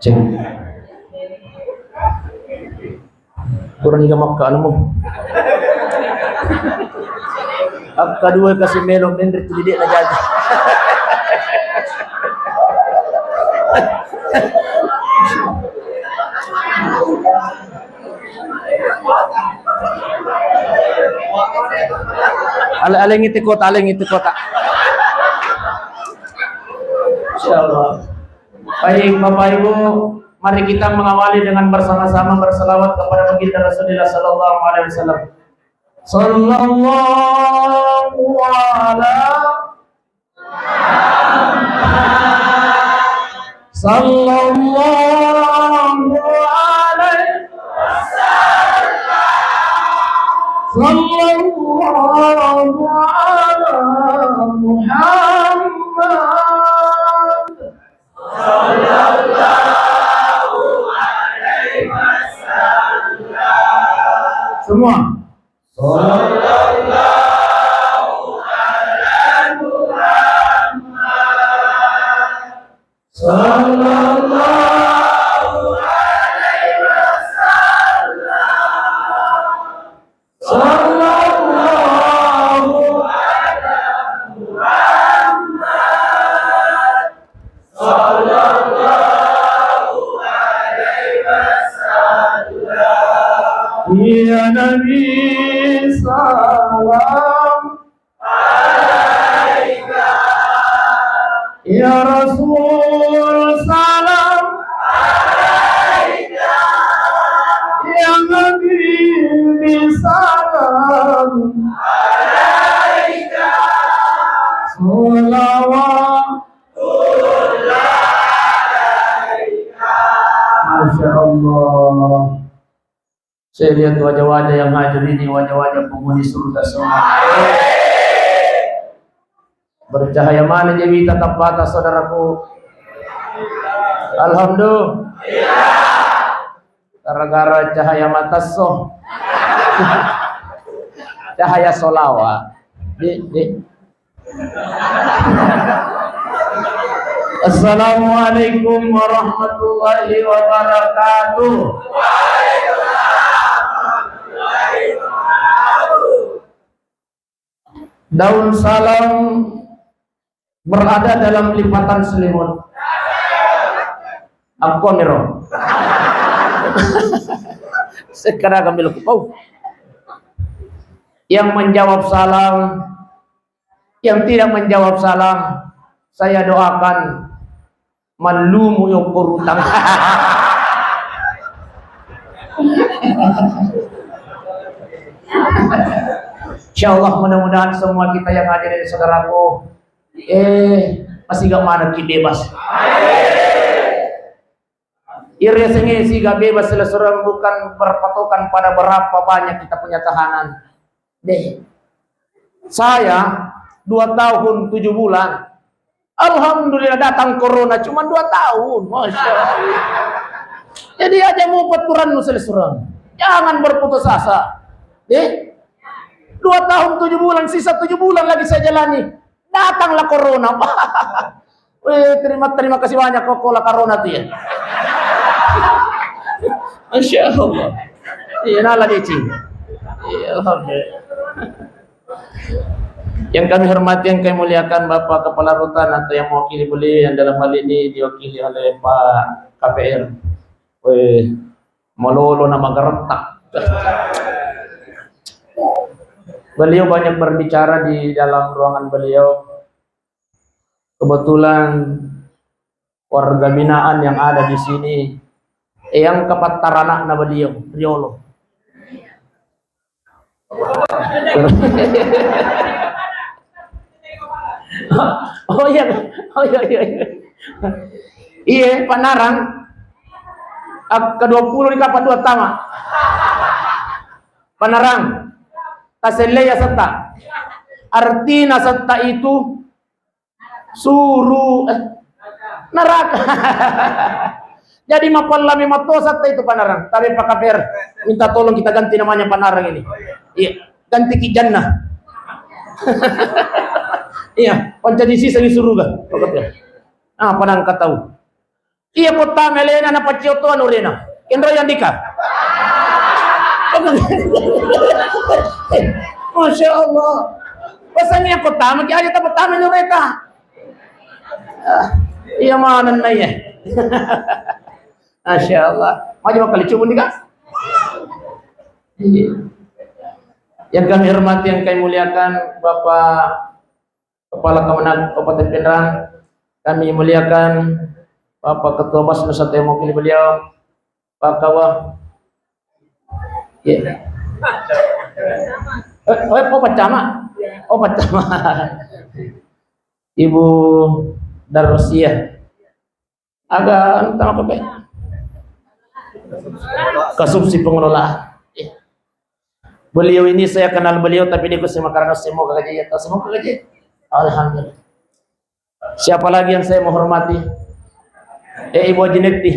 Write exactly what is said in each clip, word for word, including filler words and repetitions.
Ceng. Kurang iga makka anumu. Akka dua kasi melo menre tu didek na jaji. Ale-, aleng itu kota, aleng itu kota. Insyaallah. Baik, Bapak Ibu, mari kita mengawali dengan bersama-sama berselawat kepada baginda Rasulullah sallallahu alaihi wasallam. Sallallahu ala Sallallahu alaihi wasallam. Sallallahu ala Muhammad. Sallallahu alaihi wasallam. Semua. Sallallahu ala Muhammad. Sallallahu alaihi wasallam. Sallallahu ala Muhammad. Sallallahu alaihi wasallam. Ya Nabi, salam alaika. Ya Rasul, salam alaika. Ya Habibi, salam alaika. Salawat Masya Allah. Saya lihat wajah-wajah yang hadir ini, wajah-wajah penghuni surga semua. Bercahaya mana jadi tatap mata, saudaraku? Alhamdulillah. Gara-gara cahaya matasso. Cahaya solawa. Di, di. Assalamualaikum warahmatullahi wabarakatuh. Daun salam berada dalam lipatan selimut. Aku miro. Sekarang kami lakukan. Yang menjawab salam, yang tidak menjawab salam, saya doakan mallumu yokko rutang. Insyaallah, mudah-mudahan semua kita yang hadir ini, saudaraku, eh, masih gak mana ki bebas. Iriasengnge siga bebas, silessureng, bukan berpatokan pada berapa banyak kita punya tahanan. Deh. Saya dua tahun tujuh bulan. Alhamdulillah datang corona cuma dua tahun. Masya Allah. Jadi aja mau peturan silessureng. Jangan berputus asa. Deh. Dua tahun tujuh bulan, sisa tujuh bulan lagi saya jalani. Datanglah corona. Weh, terima, terima kasih banyak kok kola corona tuh ya. Masya Allah. Iya, nala decing. Iya, alhamdulillah. Yang kami hormati, yang kami muliakan Bapak Kepala Rutan atau yang mewakili beliau, yang dalam hal ini diwakili oleh Pak K P R. Weh, malolo na magaretak. Beliau banyak berbicara di dalam ruangan beliau. Kebetulan warga binaan yang ada di sini, yang kepattaranakna beliau, Riolo. Oh iya, oh iya, iya, iya. Iya, Panarang. Ak-, kedua puluh di kapan dua tama. Panarang. Tasellei asetta. Artina asetta itu suru, eh, neraka. Jadi mapallami matto asetta itu Panarang. Tapi Pak K P R minta tolong kita ganti namanya Panarang ini. Iya, ganti ki Jannah. Iya, pancaji sisa di surga, Pak K P R. Nah, Padang katau. Iya, kottama alena, napaccio to anu rena. Kenro yang dika. Masya Allah. Pesannya kottama ki aja, tapi tama anu reta. Ah, iya, mana naiya. Masya Allah. Maju makkali cubun dika. Iya. Yang kami hormati, yang kami muliakan, Bapak Kepala Kemenag Kabupaten Pinrang, kami muliakan Bapak Ketua Basnas atau yang mewakili beliau, Pak Kawa. Iya. Eh, oh, oh, Pak Camat. Oh, Pak Camat. Ibu Darsiah. Aga anu tama apa, Pak? Kasubsi pengelola. Beliau ini saya kenal beliau, tapi dia kusema karena semoga gaji ya, semoga gaji. Alhamdulillah. Siapa lagi yang saya menghormati? Eh, Ibu Haji Nekti.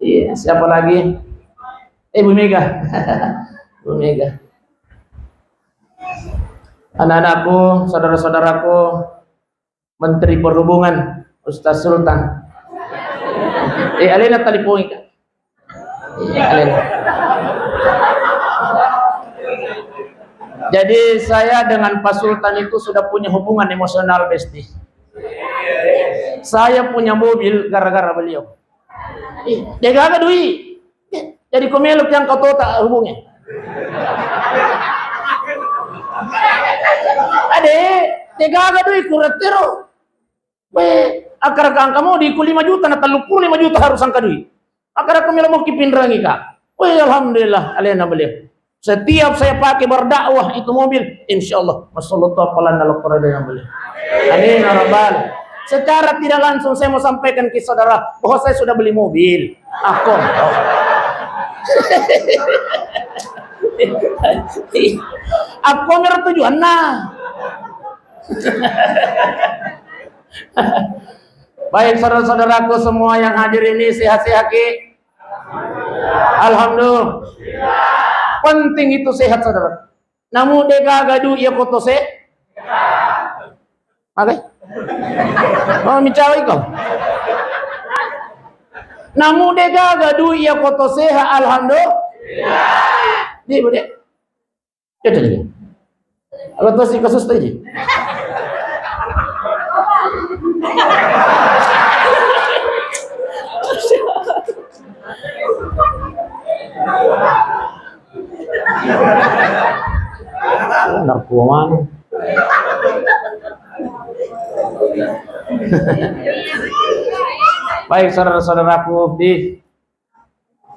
Iya, siapa lagi? Eh, Bu Mega. Bu Mega. Anak-anakku, saudara-saudaraku, Menteri Perhubungan, Ustaz Sultan. Eh, alena talipongi, Kak. Iya, alena. Jadi, saya dengan Pak Sultan itu sudah punya hubungan emosional, Besti. Saya punya mobil gara-gara beliau. Ih, degaga dui. Jadi ko melo ki angka tota hubungi. Ade, degaga dui kurettero. We, akkara angka mo di ku lima juta na telluppulo lima juta harus angka dui. Akkara ko melo mo ki pinrangi ka. We, alhamdulillah, alena beliau. Setiap saya pakai berdakwah itu mobil, insya Allah, masya Allah, tu apalanna lo koro dengan beliau. Amin, ya Rabbal. Secara tidak langsung saya mau sampaikan ke saudara bahwa saya sudah beli mobil. Aku. Aku merah tujuanna. Baik, saudara-saudaraku semua yang hadir ini, sehat-sehat ki? Alhamdulillah. Penting itu sehat, saudara. Namu degaga du iya koto se? Oke? Oh, micawa iko. Namu degaga du iya koto sehat, alhamdulillah. Di, Bu, di. Cocok ji. Apa tuh si kasus tadi? Narkoman. Baik, saudara-saudaraku, di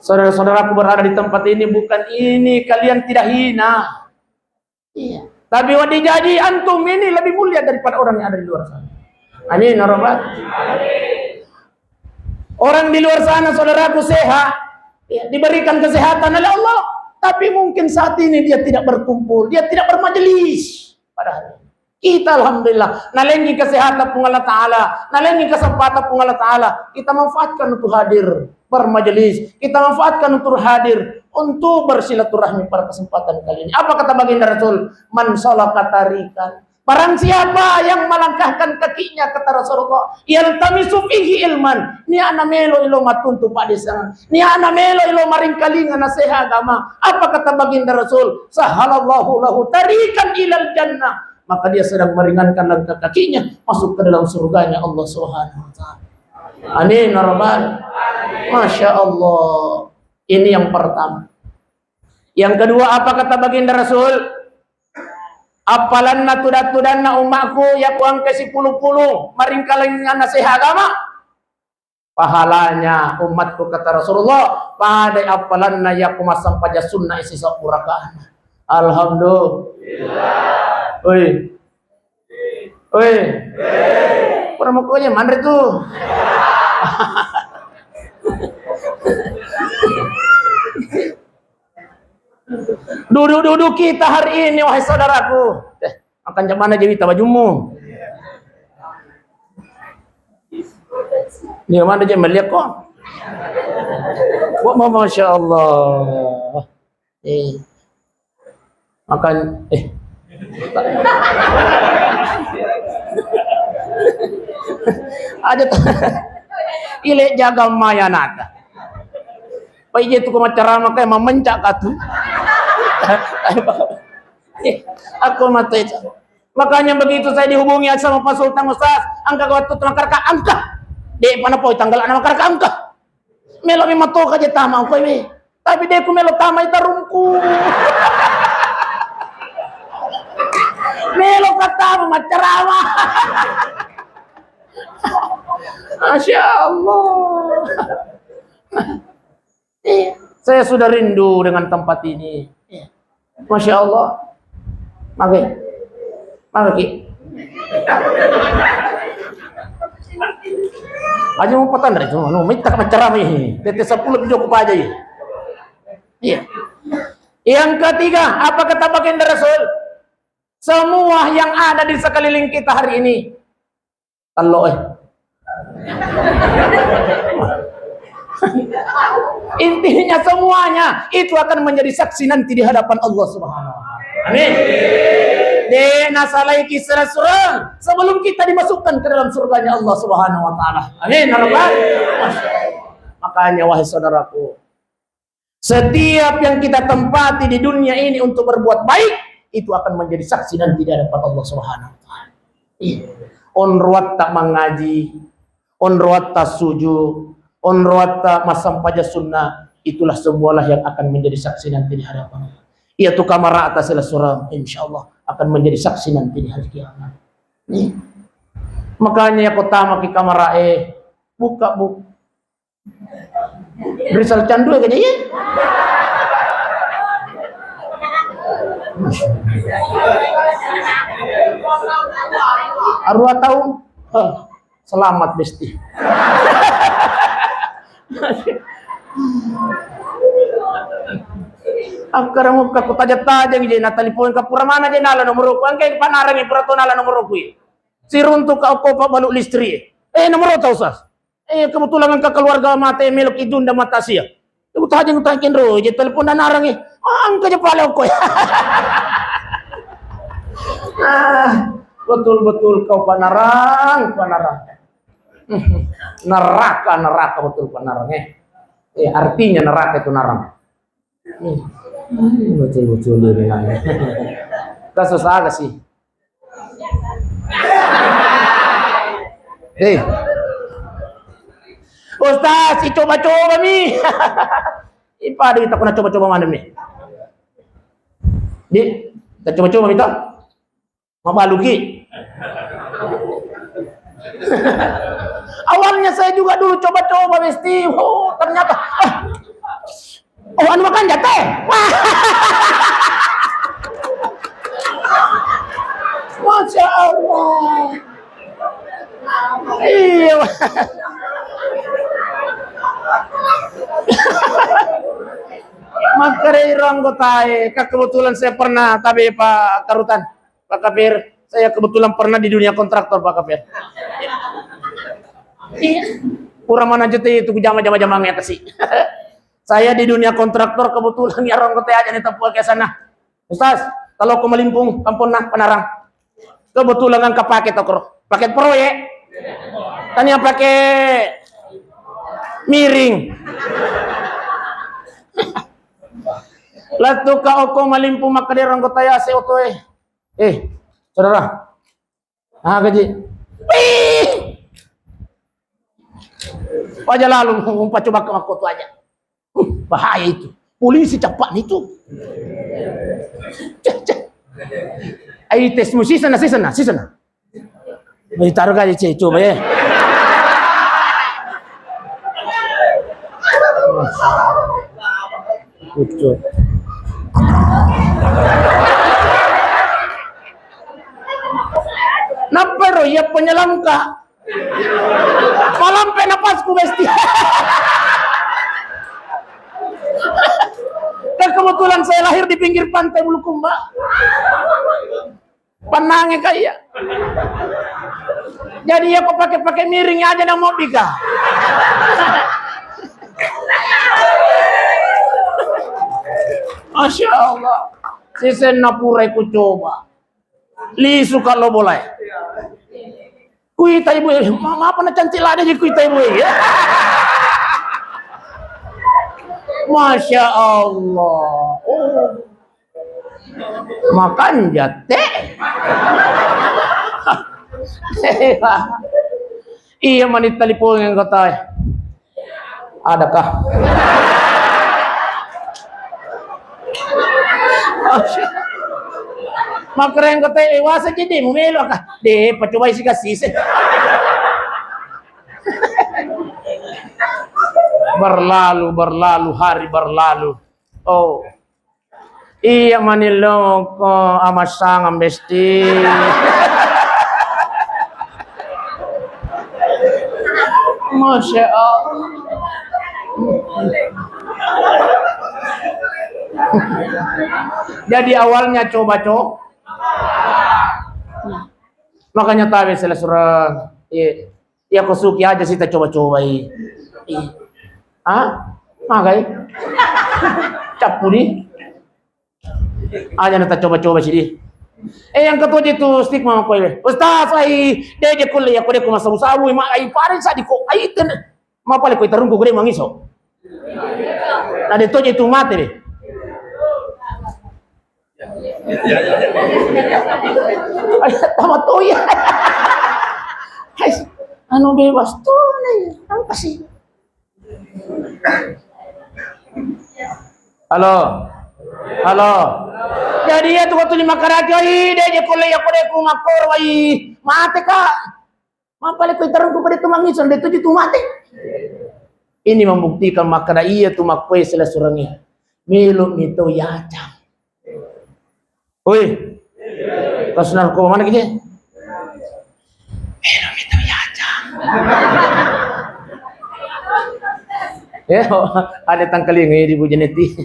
saudara-saudaraku berada di tempat ini, bukan ini kalian tidak hina. Iya. Tapi waddi jaji antum ini lebih mulia daripada orang yang ada di luar sana. Amin, ya Rabbal. Orang di luar sana, saudaraku, sehat, ya, diberikan kesehatan oleh Allah, tapi mungkin saat ini dia tidak berkumpul, dia tidak bermajelis. Padahal kita, alhamdulillah, nalengi kesehatan Puang Allah Ta'ala, nalengi kesempatan Puang Allah Ta'ala, kita manfaatkan untuk hadir bermajelis, kita manfaatkan untuk hadir untuk bersilaturahmi pada kesempatan kali ini. Apa kata baginda Rasul? "Man salaka tariqan." Barang siapa yang melangkahkan kakinya, kata Rasulullah, "yaltamisu fihi ilman." Niana melo ilo matuntu padesangan. Niana melo ilo maringkalinga naseha agama. Apa kata baginda Rasul? "Sahhalallahu lahu tariqan ilal jannah." Maka dia sedang meringankan langkah kakinya masuk ke dalam surganya Allah Subhanahu wa Ta'ala. Amin, ya Rabbal. Masya Allah. Ini yang pertama. Yang kedua, apa kata baginda Rasul? Appalanna tuda-tudanna ummakku, yakko engka sipulu-pulu maringkalinga naseha agama, pahalanya ummatku, kata Rasulullah, pada appalanna yakko massempajang sunna isi seppulo rakaat. Alhamdulillah. Oi. Oi. Pura mau aja manre tuh. Duduk-duduk kita hari ini, wahai saudaraku. Eh, makan jam mana jadi bajummu? Ini mana aja melihat kok. Wah, masya Allah. Eh. Makan, eh. Aja tu. Ile jaga maya nata. Pai je tu ko maccarama kai mamencak katu. Aku mate. Makanya begitu saya dihubungi sama Pak Sultan, "Ustaz, engka waktu tengah karka engka." Dek, mana poi tanggal anak karka engka. Melo memang toka je tama kowe. Tapi de' ku melo tama itarungku. Melo ka tama maccarama. Masya Allah. Iya, saya sudah rindu dengan tempat ini. Iya. Masya Allah. Mage. Mage ki. Aja mau petan dari cuma, no, minta maccarama ini. Tete sepuluh video ku aja ya. Iya. Yang ketiga, apa kata baginda Rasul? Semua yang ada di sekeliling kita hari ini, tello eh. Intinya semuanya itu akan menjadi saksi nanti di hadapan Allah Subhanahu wa Ta'ala. Amin. De' nasalai kisah surang sebelum kita dimasukkan ke dalam surganya Allah Subhanahu wa Ta'ala. Amin. Ya Rabbal. Masya Allah. Makanya, wahai saudaraku, setiap yang kita tempati di dunia ini untuk berbuat baik, itu akan menjadi saksi nanti di hadapan Allah Subhanahu wa Ta'ala. Iya. Onroatta mangaji, onroatta sujud, onroatta massampaja sunnah, itulah semualah yang akan menjadi saksi nanti di hadapan Allah. Iya tu kamara atas surang, insya Allah akan menjadi saksi nanti di hari kiamat. Iya. Makanya ya kota maki kamara eh, buka buku. Rizal Candu ya kayaknya, iya. Arwah tahun. Hah, selamat besti. Akkara mukka ku tajang-tajang je na telepon ka pura mana je nala nomoroku. Engka panarangi pura to nala nomoroku. Siruntu ka okko pa balu listri. Eh, nomoro tau sas. Eh, kebetulan engka keluarga mate melo ki dunda mata sia. Ibu tajeng tajeng ro je telepon dan narang eh. Ah, engka je pale okko. Ah, betul-betul kau panarang, panarang. Neraka, neraka betul panarang eh. Eh, artinya neraka itu narang. Hmm. Hmm, betul-betul dia bilang. Kasus apa sih? Eh. Ustaz, coba-coba mi. Ipa ada kita pernah coba-coba mana mi? Di, kita coba-coba mi tak? Mabaluki. Awalnya saya juga dulu coba-coba, Besti. Oh, ternyata, ah, oh, anu makan jate. Masya Allah. Iya. Makkarero anggotae, ka kebetulan saya pernah tabe Pak Karutan, Pak Kapir, saya kebetulan pernah di dunia kontraktor Pak Kapir. Iya. Kurang mana jete itu jama-jama jamangnya kasih. Saya di dunia kontraktor kebetulan ya rongko te aja nih tepuk ke sana. Ustaz, kalau ke Melimpung, kampung nah, Penarang. Kebetulan kan paket okro, paket proyek. Tania pakai miring. Lettu ka okko Melimpung makkedai anggota ya se oto eh. Eh, saudara. Ah, gaji. Wih! Aja lalu umpat coba ke makkoto aja. Uh, bahaya itu. Polisi cepat itu. Cek, cek. Ai tes mu sisana, sisana, sisana. Mai taruh kali cek coba ya. Itu. Nappa ro iya penyelengka. Malampe napasku, Besti. Dan kebetulan saya lahir di pinggir pantai Bulukumba. Panange kaya. Jadi ya kok pakai-pakai miring aja nang mobil kah? Masya Allah. Sisenna purai ku coba. Lisu kalau boleh. Kuita ibu, ma-, mapa na cantik lada ji kuita ibu. Ya. Masya Allah. Oh. Makan jate. Iya, mani telepon yang kata. Adakah? Makereng kata, eh, wasa jadi mumelo kah? Deh, pacobai si kasih. Berlalu, berlalu, hari berlalu. Oh. Iya mani loko amassang ambesti. Masya Allah. Jadi awalnya coba-coba. Makanya tabe selesura. Iya. Iya, ko suki aja sih ta coba-cobai. Iya. Ah? Magai? Cappu ni. Aja na ta coba-coba sih di. Eh, yang ketujuh itu stigma ko iwe. Ustaz, ai, de je kulle ya ko de ko masabu-sabu, ma ai paring sa di ko ai ten. Ma pale ko itarungku gede mangiso. Na de toje itu mate de. Ayo, tama toya. Hai, anu bebas tuh nih, apa sih? Halo. Halo. Jadi ya tuh waktu lima karaki, ai, de je kulle ya ko de ku makor, ai. Mate, Kak. Mapale ko itarungku pada tu mangiso, de tuju tu mate. Ini membuktikan makkeda iya tu makkoe sila surangi. Melo mito yacang. Oi. Kasus narkoba mana kije? Melo mito yacang. Eh, ada tangkaling di Bu Janeti.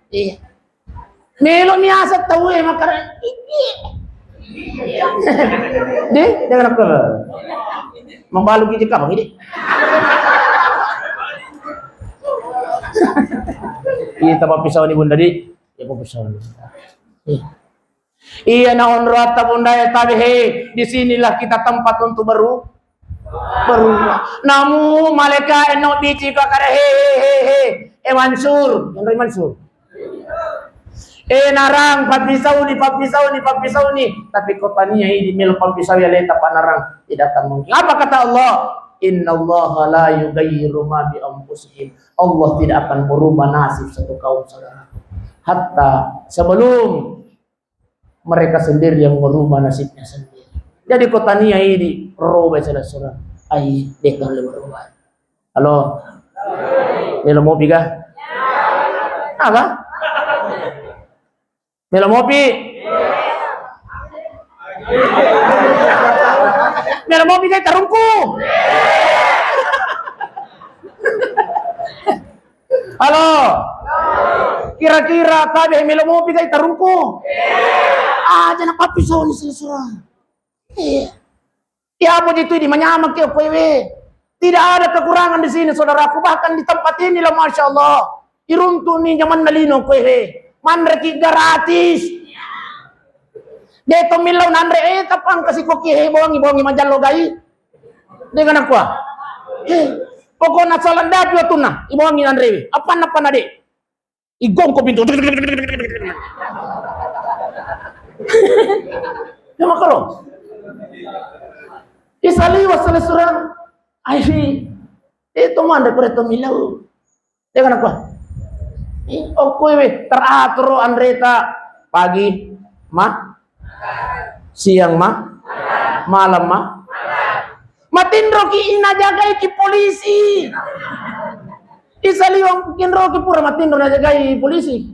Iya. Melo mi asa tau e makkeda. De, de nakko. Membalu gigi kapang ini. Iya, tapa pisau ni Bunda di. Ya, pisau ni. Iya. Iya, na onroatta Bunda ya tabe he. Di sinilah kita tempat untuk baru Berubah. Namu malaika eno biji ka kare he, he, he, he. Eh, Mansur, Henry Mansur. Eh, narang, pappisauni, pappisauni, pappisauni. Tapi ko tania idi melo pappisau ya leta panarang. Tidak akan mungkin. Apa kata Allah? Innallaha la yughayyiru ma bi anfusihim. Allah tidak akan merubah nasib satu kaum, saudara. Hatta sebelum mereka sendiri yang merubah nasibnya sendiri. Jadi ko tania idi roba sela-sela. Ai, de ka le merubah. Halo. Melo mopi ga? Apa? Melo mopi? Melo mopi ga itarungku? Halo. Kira-kira tabe melo mopi ga itarungku? Aja na pappisau ni sila-sila. Iya. Ya, puji tu di manyameng ke kowe we. Tidak ada kekurangan di sini, saudaraku. Bahkan di tempat inilah, masya Allah, iruntu ni nyamanna lino kowe we. Manre ki gratis. De to millau nanre, eh, tapang kasi koki, eh, bongi, bongi majallo gai. De kana kua. Eh, pokokna salang dapi watunna, ibongi nanre. Apa napa na de? Igongko pintu. Ya makaro. Isaliwa selesurang. Ai, itu manre kure to millau. De kana kua. Ih, okkoe we, teratur anreta pagi, ma, siang, ma, malam, ma. Matinroki inajagai ki polisi. Isaliwang kinroki pura matinro najagai polisi.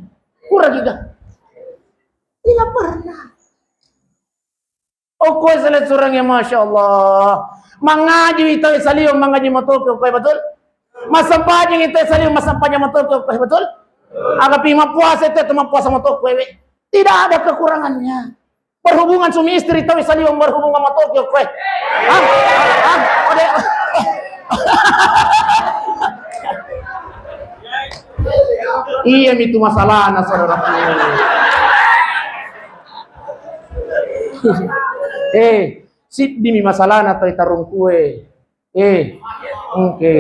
Pura giga. Tidak pernah. Okkoe selesurang ya, masya Allah. Mangaji wi tau saliwang mangaji matoki okkoe, betul? Massempajang wi tau saliwang massempajang matoki okkoe, betul? Aga pi mappuasa itu, itu mappuasa matoki we. Tidak ada kekurangannya. Berhubungan suami istri tau saliwang berhubungan matoki okkoe. Hah? Hah? Ode. Iya mitu masalahna, saudaraku. Eh, Siddimi masalana toi tarungkue. Eh, oke.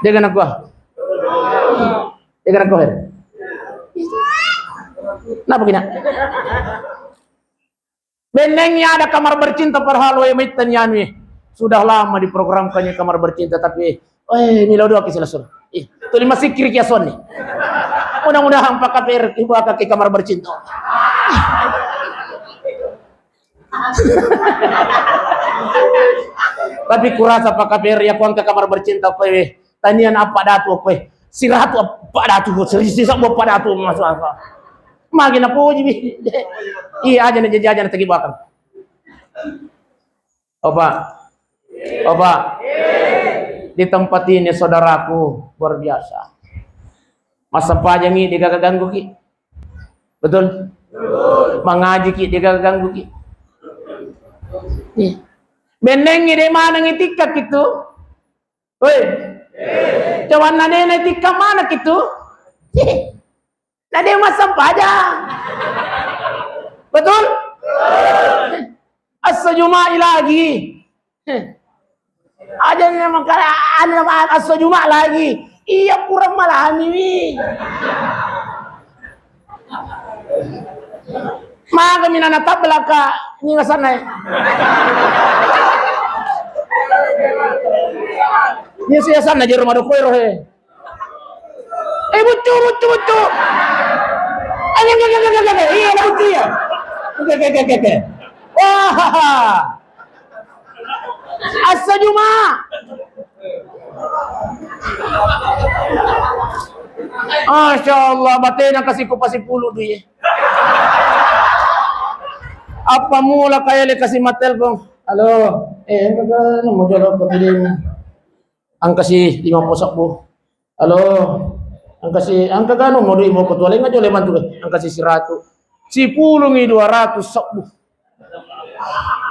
Dia kena gua. Dia kena gua. Kenapa kena? Bennengi ada kamar bercinta padahal wae maittani anu, eh. Sudah lama diprogramkannya kamar bercinta, tapi, eh, ini lo doa kisah langsung. Ih, tuli masikir ki asonni. Mudah-mudahan Pak K P R ibu ke kamar bercinta. Tapi kurasa Pak K P R ya kuang ke kamar bercinta, kowe. Tanian apa datu, apa? Siratu apa datu, seri sisa apa datu, masuk apa? Magi na puji bi. Iya, aja na jaji, aja na tegi bakal. Opa. Opa. Di tempat ini, saudaraku, luar biasa. Massempajangi, de gaga ganggu ki. Betul? Mangaji ki, de gaga ganggu ki. Iya. Bennengi de manengi tikka kitu. Woi. Cawanna nene tikka mana kitu? Na de massempajang. Betul? Esso Juma'i lagi. Aja ni makala anu, esso Juma' lagi. Iya, pura malami wi. Maga mina na tabbelaka ninga sanna e. Iya, sia sanna jero madokoi rohe. Eh, buccu, buccu, buccu. Ayo, ayo, ayo, ayo, ayo. Iya, buccu, iya. Oke, oke, oke, oke, oke. Wah. Esso Juma. Masya Allah, batena kasi ku pasipulu dui. Apa mula kaya le kasi matelpon? Halo, eh, engka ga nomor jolo ko tadi? Engka si lima puluh sebbu. Halo, engka si, engka ga nomor dui mo ko tualenga jole bantu, engka si siratu. Sipulungi dua ratus sebbu.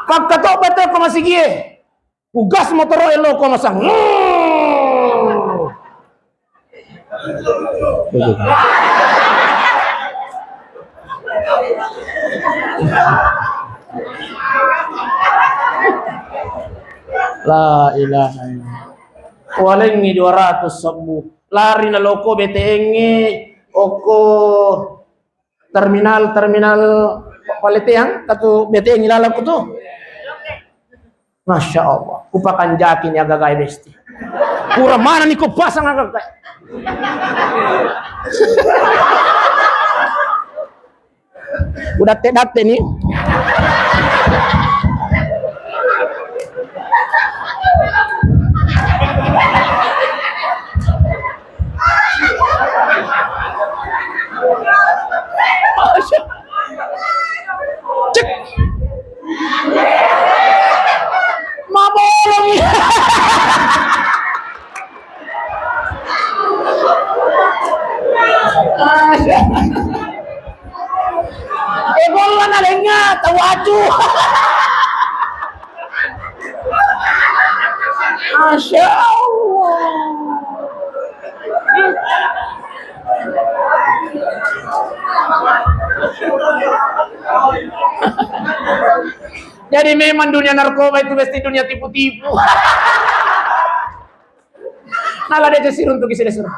Pakka to bete ko masigie. Ugas motoro e lo ko masang. La ilaha illallah. Walengngi dua ratus sebbu. Lari na loko B T N-nge, oko terminal, terminal Paleteang, katu B T N ilalang kutu. Masya Allah, kupakanjaki ni agagai besti. Pura mana ni kupasang agagai. Udatte-datte ni. Cek. Mabolong. Eh, bolla na lenga, tau acu. Masya Allah. Jadi memang dunia narkoba itu pasti dunia tipu-tipu. Nala deja siruntuki sede sura.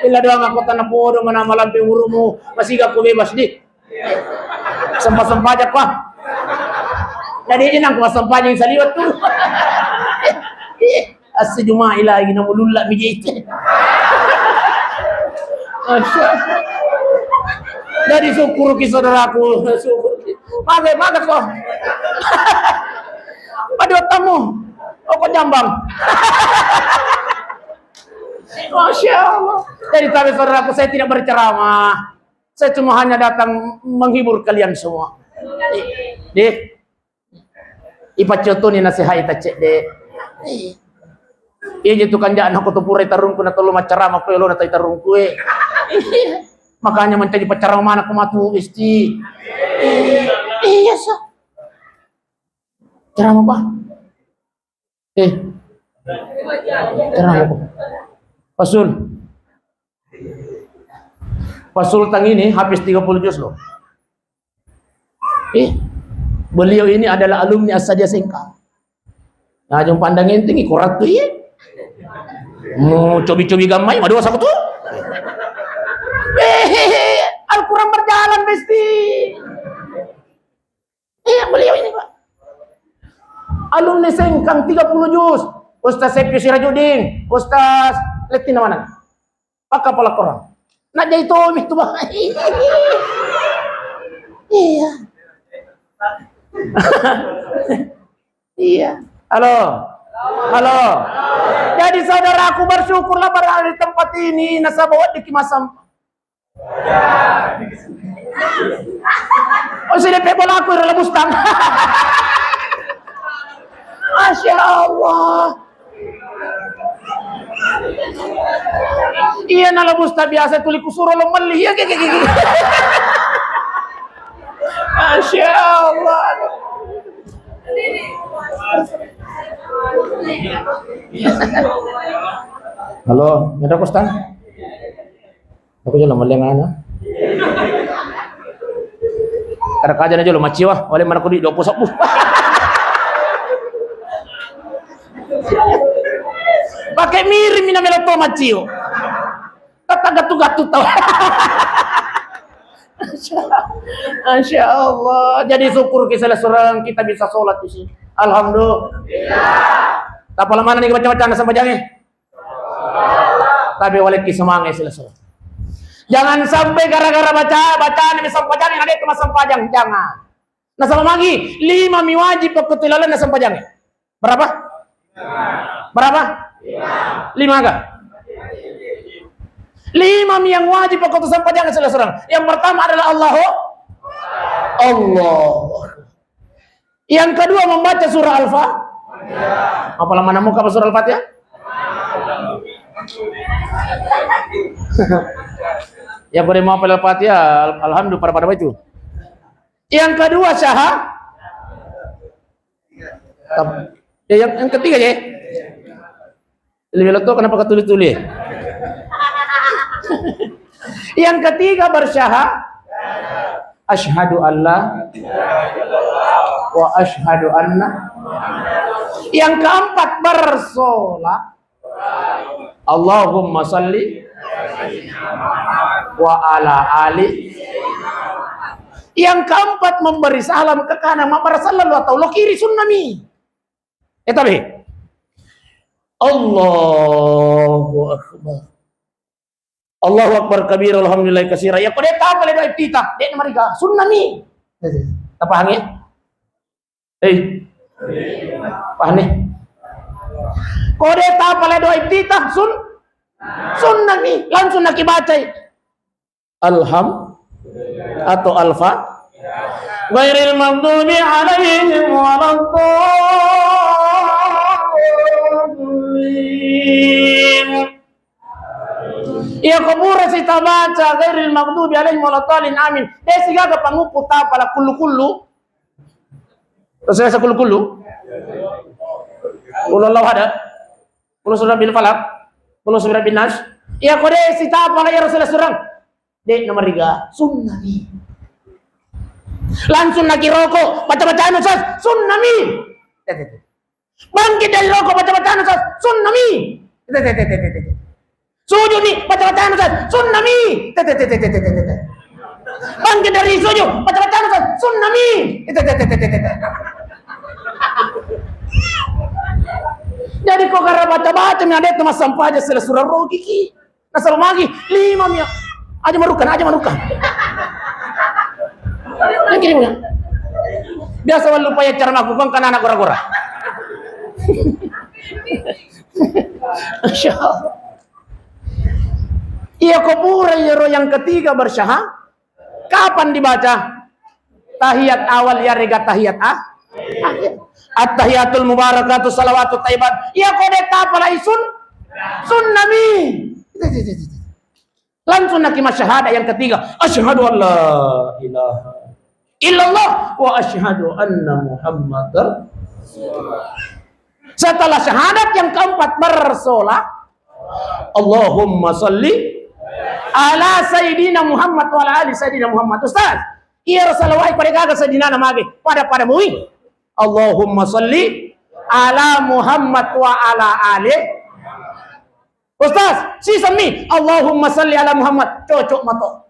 Illa doang aku tanah podo mana malampe urumu, masih gak aku bebas di. Sempat-sempat aja kok. Jadi ini aku sempat yang saliwat tuh. Assejuma ilahi namu lulla mijit. Jadi syukur ki saudaraku, syukur ki. Pakai, pakai kok. Pada otakmu. Oh, kok jambang. Masya Allah. Jadi, tapi saudaraku, saya tidak berceramah. Saya cuma hanya datang menghibur kalian semua. Deh. Ipaccotoni nasihai taccedde. Iya je tu kanja'na ko tu pura tarungku na tollo maccarama ko yolo na tai tarungku e. Makanya mancaji paccarama mana ko matu isti. Iya sa. Carama apa? Eh. Carama apa? Pasul. Pak Sultan ini habis tiga puluh juz loh. Eh, beliau ini adalah alumni Asadia Sengkang. Nah, jom pandang enteng, iko ratu iya. Mu cobi-cobi gammai, madu saku tu. Eh, Al-Quran berjalan, Besti. Iya, beliau ini, Pak. Alumni Sengkang tiga puluh juz. Ustaz Seppi Sirajuddin, Ustaz Lettina mana? Pakkapala Korang. Najjai tomi tu, Bang. Iya. Iya. Halo. Halo. Jadi saudaraku, bersyukurlah berada di tempat ini, nasaba weddikki masam. Oh, sini pe bolaku ira lebustang. Masya Allah. Iya, na lebus tak biasa tuli kusuro lo melli. Iya, gigi, gigi. Masya Allah. Halo, ada Ustaz? Aku jalan melli ngana. Kada kaja na jolo maciwa, wale mana kudi dua puluh seppuh. Pakai miring mina melo to maciwa. Kata gatu-gatu tau. Masya Allah. Jadi syukur kita seorang kita bisa sholat di sini. Alhamdulillah. Tapi lama nih baca-baca na sempajang. Tapi walekki semangat selesai. Jangan sampai gara-gara baca, bacaan ini sempajang, ada itu sempajang. Jangan. Nah, sama lagi, lima mi wajib waktu itu lalu na sempajang. Berapa? Berapa? Lima kah? Lima mi yang wajib waktu itu sempajang selesai. Yang pertama adalah Allahu Allah. Yang kedua membaca surah Al-Fa-, apa lama namu apa surah Al-Fatihah? Ya boleh mau Al-Fatihah, al-, alhamdulillah pada pada itu. Yang kedua syaha-, ya, yang, yang ketiga ya. Lebih leto kenapa ketuli-tuli? Yang ketiga bersyaha-, asyhadu alla wa asyhadu anna. Yang keempat bersolat, Allahumma salli wa ala ali. Yang keempat memberi salam ke kanan, mabar sallallahu atau lo kiri sunnami. Eh, tabe. Allahu Akbar. Allahu Akbar kabira, alhamdulillah kasira. Ya, ko de' tapale doa iftitah, de' namariga. Sunnami. Tapahang ya? Hei. Paham nih? Ko de' tapale doa iftitah, sun-, sunnami. Langsung nakibacai. Alham atau alfa ghairil maghdubi alaihim waladdallin. Iya, ko pura si tabaca ghairil maghdubi alaihim waladdallin, amin, de' sigaga panguppu tapala kullu-kullu. Terus saya kullu-kullu. Qul huwallahu ahad. Qul a'udzu birabbil falaq. Qul a'udzu birabbin nas. Iya, ko de' si tapala iya Rasulullah surang. De' namariga, sunnami. Langsung naki roko, baca-bacaan Ustaz, sunnami. Bangkit dari roko, baca-bacaan Ustaz, sunnami. Sujud ni, baca-bacaan Ustaz, sunnami. Bangkit dari sujud, baca-bacaan Ustaz, sunnami. Jadi ko gara baca-baca mi ada itu massampaja sila surah rogi ki. Nasaba magi, lima mi. Aja marukan, aja marukan. Yang kirim ya. Biasa walu paya cara maku, kong kana anak gora-gora. Masya Allah. Iya, ko pura iyaro yang ketiga bersyaha-, Kapan dibaca? Tahiyat awal yarega tahiyat a-, akhir. At-tahiyatul mubarakatu salawatut thayyibat. Iya, ko de' tapalai sun-, sunnami. Langsung naki masyahada yang ketiga. Asyhadu an la ilaha illallah wa asyhadu anna Muhammadar Rasulullah. Setelah syahadat yang keempat bersolat, Allahumma salli. Ala Sayyidina Muhammad wa ala ali Sayyidina Muhammad. Ustaz, iyaro salawat pada gaga Sayyidina na mage. Pada-pada mui. Allahumma salli ala Muhammad wa ala ali. Ustaz, sisemmi. Allahumma salli ala Muhammad. Cocok mato.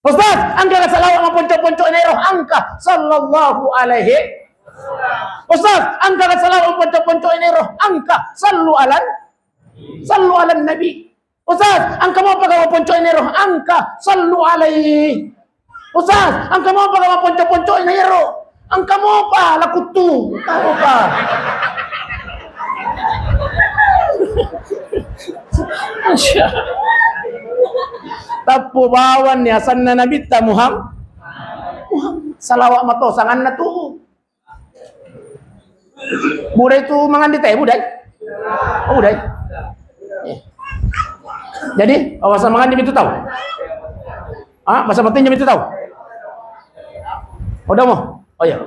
Ustaz, engka salawat mapponco-ponco enero angka sallallahu alaihi. Ustaz, engka salawat mapponco-ponco enero angka sallu alan, sallu alan nabi. Ustaz, engka mopa ga mapponco enero angka sallu alaihi. Ustaz, engka mopa ga mapponco-ponco enero. Engka mopa lakuttu. Engka mopa. Masya Allah. Tappu bawanni asanna Nabitta Muham-, Muhammad. Salawat mato sanganna tu. Budai tu mangandi teh, budai. Oh, budai. Eh. Jadi, awasa mangandi itu tahu? Ah, bahasa pentingnya itu tahu? Udah mau? Oh iya.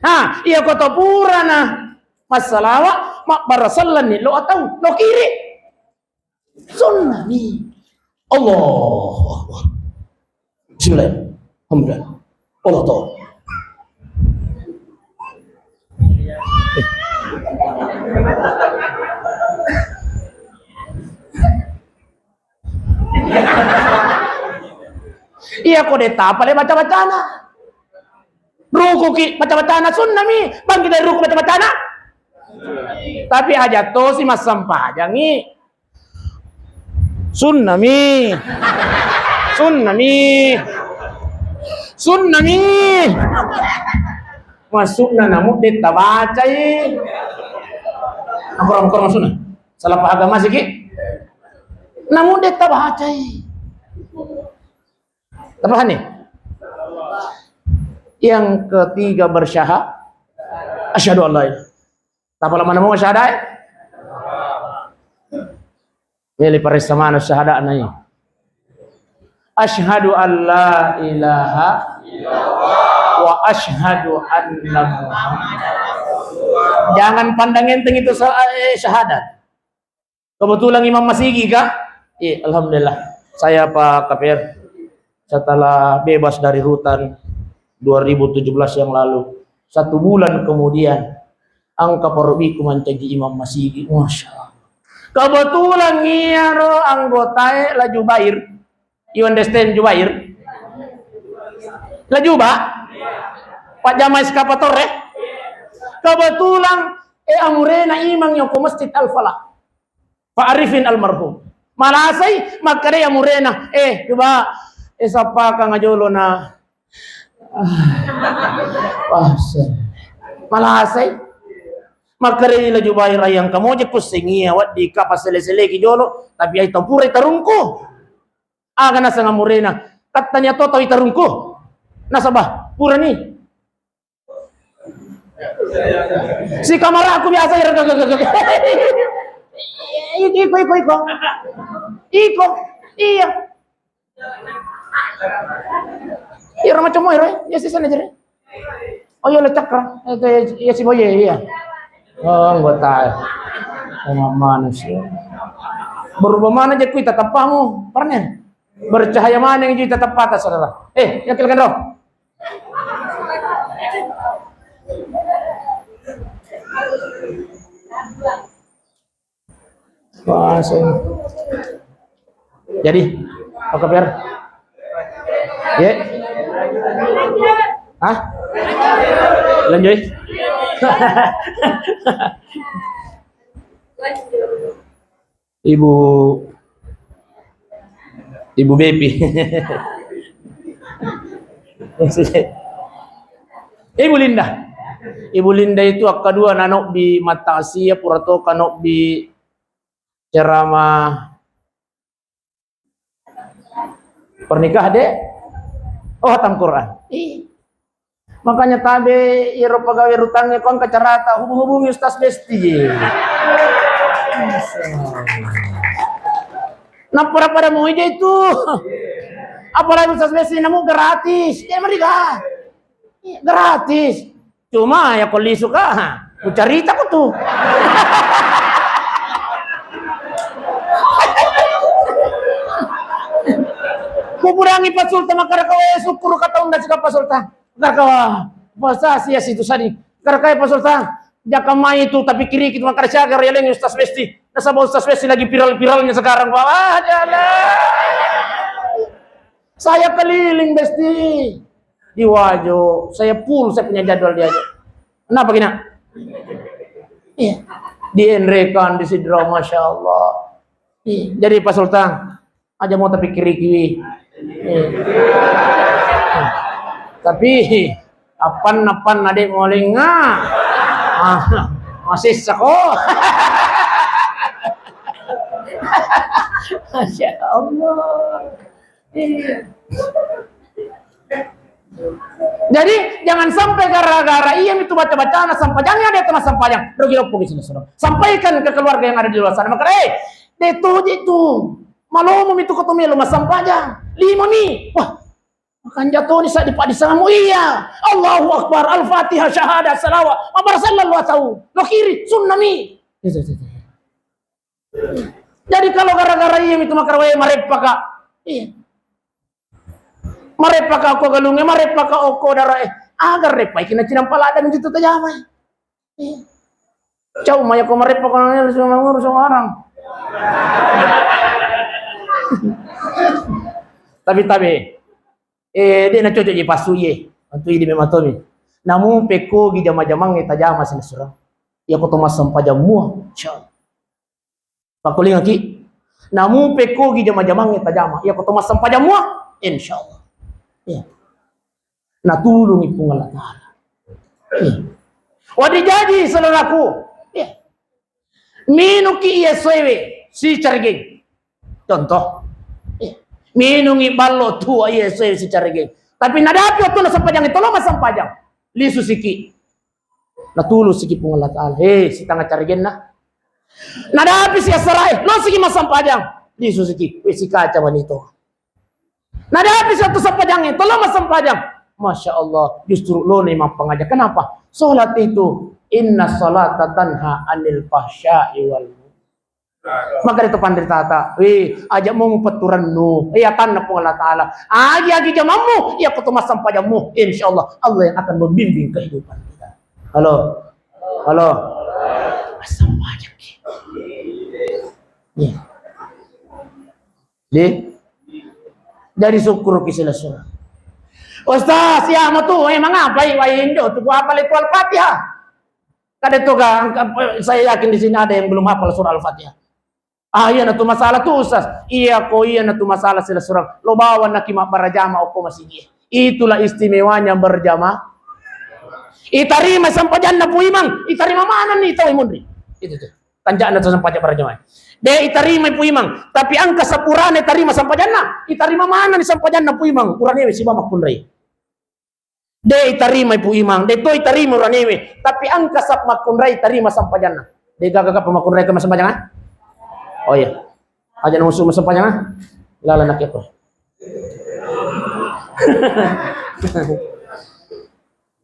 Ha, iya ko to purana massalawa, mabbarasallanni lo atau lo kiri. Sunnami. Allahu Akbar. Bismillah. Alhamdulillah. Allah tahu. Iya ko de' tapale baca-bacana. Rukuki baca-bacana sunnami, bangki dari ruku baca-bacana. Tapi aja tosi massampajangi. Sunnami. Sunnami. Sunnami. Maksudna namu de' tabacai. Ampura-ampura maksudna. Salah paham agama siki. Namu de' tabacai. Tapahanni? Yang ketiga bersyahadat, asyhadu an la ilaha. Tapala mana mau syahadat? Ini paressa mana syahadat nai. Asyhadu an la ilaha wa asyhadu anna Muhammad. Jangan pandang enteng itu sa-, eh, syahadat. Kebetulan imam masigi, Kak? Iya, alhamdulillah. Saya, Pak Kapir, setelah bebas dari rutan dua ribu tujuh belas yang lalu, satu bulan kemudian, angka parobiku mancaji imam masigi. Masya Allah. Kebetulan iyaro anggotae La Jubair. You understand Jubair? La Juba? Pak jama eskapator, eh? Kebetulan, eh, amurena imang yoko Masjid Al Falah. Pak Arifin almarhum. Malasai, makkedai amurena, "Eh, coba, eh, sappa kang ajolo na." Ah, malasai. Makkedai La Jubair, "Ayang kamoje kussengia, waddi ka pasele-seleki jolo, tapi ai tampura tarungku." Aga naseng amurena, "Kattania to tau itarungku. Nasaba, purani." Si kamaraku biasa ira. Iko, iko, iko, iko. Iko. Iya. Ira macam ira, ya sisa aja. Oh iya, lecak kan. Itu ya, ya si boye, iya. Oh, anggota. Oh, mana sih? Berubah mana aja kui tatapamu, pernah? Bercahaya mana yang jadi tatap mata, saudara? Eh, yang kelekan roh. Wah, saya. Jadi, apa kabar? Ya? Hah? Lanjut. Ibu, Ibu Bepi. Ibu Linda. Ibu Linda itu akkadua nanobbi mattasia pura toka nobbi ceramah pernikahan de. Oh, hatam Quran. Ih. Makanya tabe iro pegawai rutangnge ko engka carata hubung-hubungi Ustaz Besti. Nappa pada mau ija itu. Apalagi Ustaz Besti namu gratis. Ya meriga. Iya, gratis. Cuma ya ko lisu ka, ha, ku carita ko tu. Uburangi Pak Sultan, makkadaka, "Wae, sukkuru kataunda sika Pak Sultan." Makkadaka, "Wah, Pak Ustaz, iya situ sadi." Makkadaka, "Pak Sultan, jaka mai tu, tapi kiri itu makkada siaga rialengi Ustaz Besti. Nasaba Ustaz Besti lagi viral-viralnya sekarang, Pak." Wah, jalan. Saya keliling Besti. Di Wajo, saya full, saya punya jadwal di Wajo. Kenapa gini? Iya. Di Enrekan, di Sidra, Masya Allah. Iya. Jadi Pak Sultan, aja mau tapi kiri kiwi. Iya. Tapi apan apan adek molenga. Ah, masih seko. Masya Allah. Iya. Jadi, jangan sampai gara-gara iya mitu baca-bacana sampajang, ada teman sampajang. Rugi loppo di sini, saudara. Sampaikan ke keluarga yang ada di luar sana. Maka, eh, de toji tu. Malomo mitu ko to melo masampajang. Lima mi. Wah, makan jatuh ni saat dipak disangamu. Iya. Allahu Akbar. Al-Fatihah, syahadat, salawat. Mabar sallallahu tahu. No kiri, sunnah mi. Itu, itu, itu. Jadi kalau gara-gara iya mitu makkada, "Wae, mareppaka." Iya. Mareppaka okko galungnge, mareppaka okko darae. Aga reppai kina cinampa ladang itu tajamai. Iya. Cau maya ko mareppaka, ngurus orang. Tapi, tapi, eh, de na cocok je pasu iye. Antu idi memang tomi. Namu pekko gi jama-jamangnge tajama sini surang. Iya ko to massempajang mua. Insyaallah. Pakkulingaki. Namu pekkogi jama-jamangnge tajama. Iya ko to massempajang mua, insyaallah. Iya. Natulungi Puang Allah Ta'ala. Iya. Wadi jaji, saudaraku. Iya. Minuki iya soewe, sicarigeng. Contoh. Iya. Minungi ballo tua iya soewe, sicarigeng. Tapi nadapi waktu nassempajang itu, lo massempajang. Lisu siki. Natulu siki Puang Allah Ta'ala. He, sitanga carigenna. Nadapi si asarae, lo siki massempajang. Lisu siki, we sikaca manito. Nadapi si attu sempajangnge, tolo massempajang. Masya Allah, justru lo ni mappangaja. Kenapa? Salat itu, inna salata tanha anil fahsya'i wal munkar. Maka itu panritata, weh, aja mau mupetturannu. Eh, atanna Puang Allah Ta'ala. Agi-agi jamammu, iya ko to massempajammu. Insya Allah, Allah yang akan membimbing kehidupan kita. Halo? Halo? Massempajang ki. Iya. Di? Jadi syukur ki silessureng. Ustaz, iya matu, eh, mangapai? Wah, Indo, tu apa itu Al-Fatihah? Kada to ga, engka, saya yakin di sini ada yang belum hafal surah Al-Fatihah. Ah, iya natu masalah tu, Ustaz. Iya ko iya natu masalah silessureng. Lo bawa naki mabbarajama okko masigi. Itulah istimewanya berjamaah. Itarima sempajanna Pu Imang, itarima manenni tau munri. Itu tu. Tanja'na tu sempajang berjamaah. De itarima Pu Imang, tapi engka sapurane tarima sempajanna, itarima manenni sempajanna Pu Imang. Uranewe siba makkunrai. De itarimai Pu Imang, de to itarima uranewe, tapi engka sap makkunrai tarima sempajanna. De gaga kapang makkunrai ke massempajang, ah? Oh iya. Aja namusu massempajang, ah? Lala nakeko.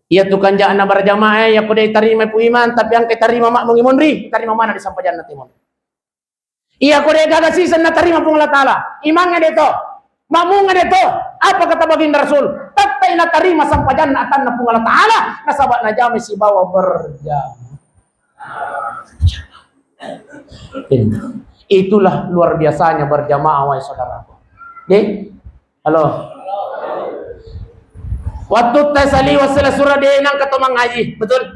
Iya tu kanja'na berjamaah, eh, iya ko de itarimai Pu Imang, tapi engka itarima makmungnge monri, itarima manenni sempajanna te monri. Iya ko de gaga siseng natarima Puang Allah Ta'ala. Imangnge de to. Makmungnge de to. Apa kata baginda Rasul? Tettai natarima sempajanna atanna Puang Allah Ta'ala. Nasaba najamai sibawa berjamaah. Itulah luar biasanya berjamaah, wahai saudaraku. De? Halo? Waktu tes saliwa silessureng de nangka to mangaji. Betul?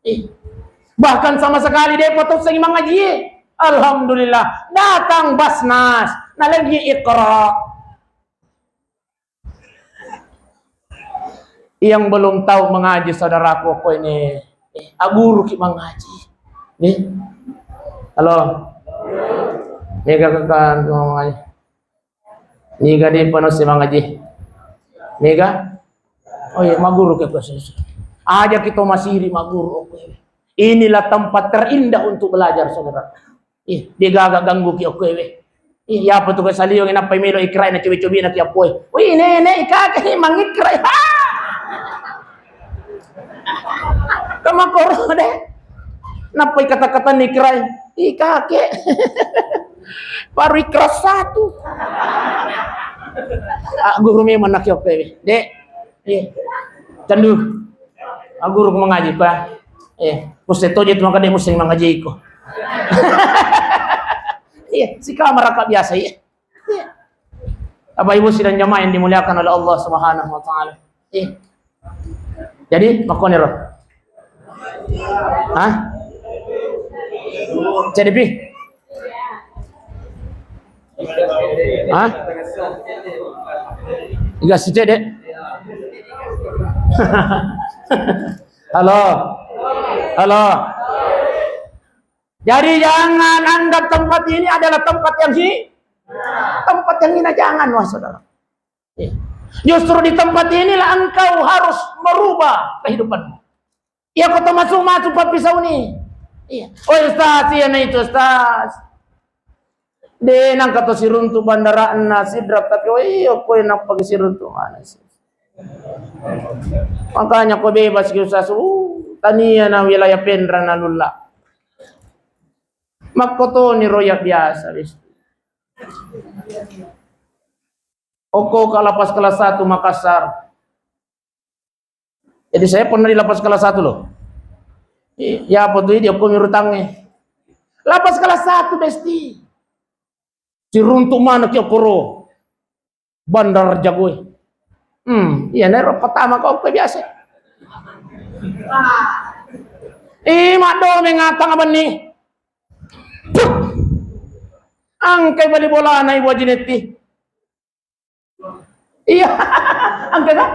Ih, bahkan sama sekali de potossengi mangaji. Alhamdulillah, datang Basnas, nalengi Iqra. Yang belum tahu mengaji, saudaraku, ko ini, eh, aguru ki mangaji. Nih. Halo. Mega kekan mangaji. Niga de pano si mangaji? Niga? Oh iya, maguru ke proses. Aja kita masiri maguru. Oke. Inilah tempat terindah untuk belajar, saudara. Ih, dia gaga ganggu ki, oke, weh. Ih, ya apa tu ke salio ngena pai melo ikrai na cobi-cobi na ki apoi. Wih, nenek, kakek, mangikrai. Ha! Kamakoro deh. Nappai kata-kata nikrai. Ih, kakek. Baru ikhlas satu. Ah, guru memang nak yope. Dek. Iya. Candu. Ah, guru ku mengaji, Pak. Eh, musse toje tu maka dek musse mengaji ko. Iya, si kamar raka biasa, iya. Iya. Bapak Ibu sidang jamaah yang dimuliakan oleh Allah Subhanahu wa Ta'ala. Iya. Jadi, makkoniro. Hah? C D P? Hah? Iga si C D? Halo? Halo? Jadi jangan anggap tempat ini adalah tempat yang hi-, tempat yang hina, jangan, wah, saudara. Iya. Justru di tempat inilah engkau harus merubah kehidupanmu. Iya, ko to masu-masu pappisau ni. Iya. Oh, Ustaz, iya na itu, Ustaz. De nangka to siruntu bandara'na Sidrap, tapi oh iya, ko nappa siruntu mana sih? Makanya ko bebas ki, Ustaz. Uh, tania na wilayah Penra na lulla. Makkotoni roya biasa, wis. Okko ka lapas kelas satu Makassar. Jadi saya pernah di lapas kelas satu loh. I-, ya apa tuh, dia okko mirutangnge. Lapas kelas satu, Besti. Siruntu mana ki okkoro. Bandar Jagoe. Hmm, iya, nero pertama kau ke biasa. Ih, maddo mengatang abang ni. Angkai bali bola na Ibu Haji Netti. Iya, angka kan?